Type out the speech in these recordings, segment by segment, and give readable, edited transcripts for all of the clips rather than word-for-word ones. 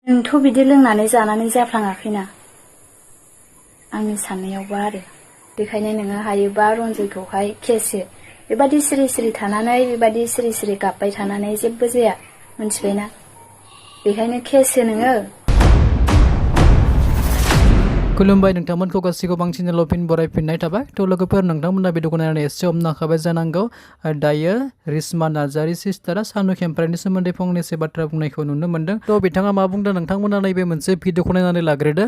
नोंथ' बिदि लोंनानै जानानै जाफ्लाङाखैना आंनि साननायावबा आरो बेखायनो नोङो हायोबा रनजयखौहाय केस हो बेबादि सिरि सिरि थानानै बेबादि सिरि सिरि गाबबाय थानानै जेबो जाया मिन्थिबायना बेखायनो केस हो नोङो खुलुमबाय नोंथांमोनखौ गासैखौ बांसिन लफिन बरायफिननाय थाबाय थ' लोगोफोर नोंथांमोना भिडिअखौ नायनानै एसे हमनांखाबाय जानांगौ दायो रिस्मा नार्जारि सिस्टारा सानु खेमफ्राइनि सोमोन्दै फंनैसो बाथ्रा बुंनायखौ नुनो मोन्दों थ' बिथाङा मा बुंदों नोंथांमोना नैबे मोनसे भिडिअखौ नायनानै लाग्रोदो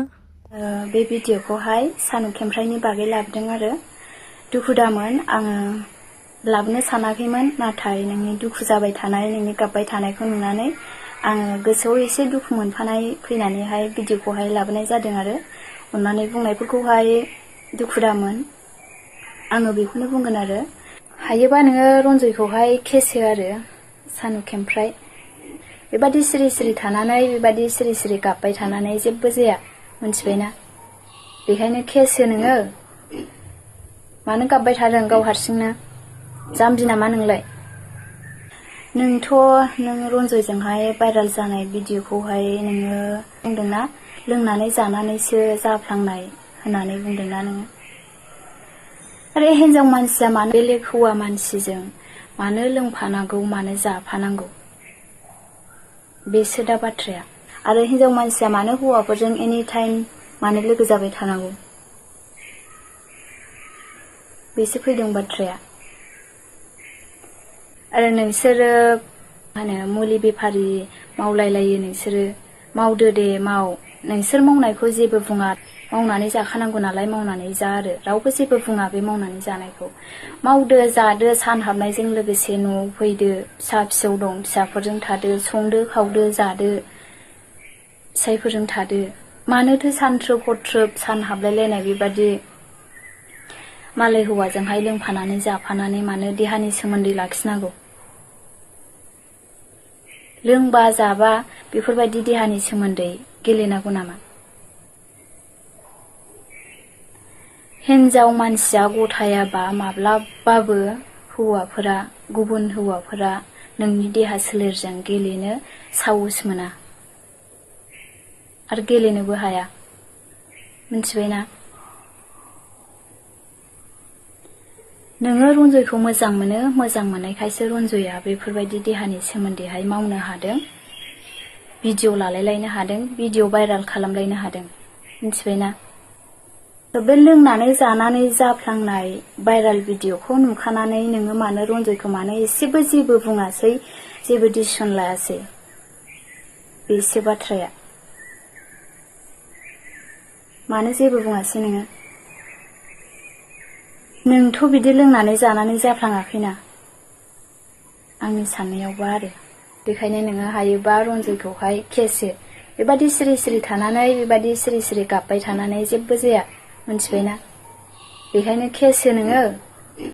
बे भिडिअखौहाय सानु खेमफ्राइनि बागै लाबोदों आरो दुखु दामोन आङो लाबोनो सानाखैमोन नाथाय नोंनि दुखु जाबाय थानाय नोंनि गाबबाय थानायखौ नुनानै आङो गोसोआव एसे दुखु मोनफानाय फैनानैहाय भिडिअखौहाय लाबोनाय जादों आरो अन्नानै बुंनायफोरखौहाय दुखु दामोन आङो बेखौनो बुंगोन आरो हायोबा नोङो रनजयखौहाय केस हो आरो सानु खेमफ्राइ बेबादि सिरि सिरि थानानै बेबादि सिरि सिरि गाबबाय थानानै जेबो जाया मिन्थिबायना बेखायनो केस हो नोङो मानो गाबबाय थादों गाव हारसिंनो जाम्बि नामा नोंलाय नोंथ' नों रनजयजोंहाय भाइराल जानाय भिडिअखौहाय नोङो बुंदोंना लोंनानै जानानैसो जाफ्लांनाय होननानै बुंदोंना नोङो आरे हिन्जाव मानसिया मानो बेलेग हौवा मानसिजों मानो लोंफानांगौ मानो जाफानांगौ बेसो दा बाथ्राया आरो हिन्जाव मानसिया मानो हौवाफोरजों एनि टाइम मानो लोगो जाबाय थानांगौ बेसो फैदों बाथ्राया आरो नोंसोरो मुलि बेफारि मावलायलायो नोंसोरो मावदो दे माव नोंसोर मावनायखौ जेबो बुङा मावनानै जाखानांगौ नालाय मावनानै जा आरो रावबो जेबो बुङा बे मावनानै जानायखौ मावदो जादो सान हाबनायजों लोगोसे न'आव फैदो फिसा फिसौ दं फिसाफोरजों थादो संदो खावदो जादो फिसायफोरजों थादो मानोथो सानथ्रोब हरथ्रोब सान हाबलायलायनाय बेबादि मालाय हौवाजोंहाय लोंफानानै जाफानानै मानो देहानि सोमोन्दै लाखिनांगौ लोंबा जाबा बेफोरबायदि देहानि सोमोन्दै गेलेनांगौ नामा हिन्जाव मानसिया गथायाबा माब्लाबाबो हौवाफोरा गुबुन हौवाफोरा नोंनि देहा सोलेरजों गेलेनो साहस मोना आरो गेलेनोबो हाया मिन्थिबायना नोङो रनजयखौ मोजां मोननायखायसो रनजयआ बेफोरबायदि देहानि सोमोन्दैहाय मावनो हादों भिडिअ लालायलायनो हादों भिडिअ भाइराल खालामलायनो हादों मिन्थिबायना बे लोंनानै जानानै जाफ्लांनाय भाइराल भिडिअखौ नुखानानै नोङो मानो रनजयखौ मानो एसेबो जेबो बुङासै जेबो डिसिसन लायासै बेसो बाथ्राया मानो जेबो बुङासै नोंथ' बिदि लोंनानै जानानै जाफ्लाङाखैना आंनि साननायावबा आरो बेखायनो नोङो हायोबा रनजयखौहाय केस हो बेबादि सिरि सिरि थानानै बेबादि सिरि सिरि गाबबाय थानानै जेबो जाया मिन्थिबायना बेखायनो केस हो नोङो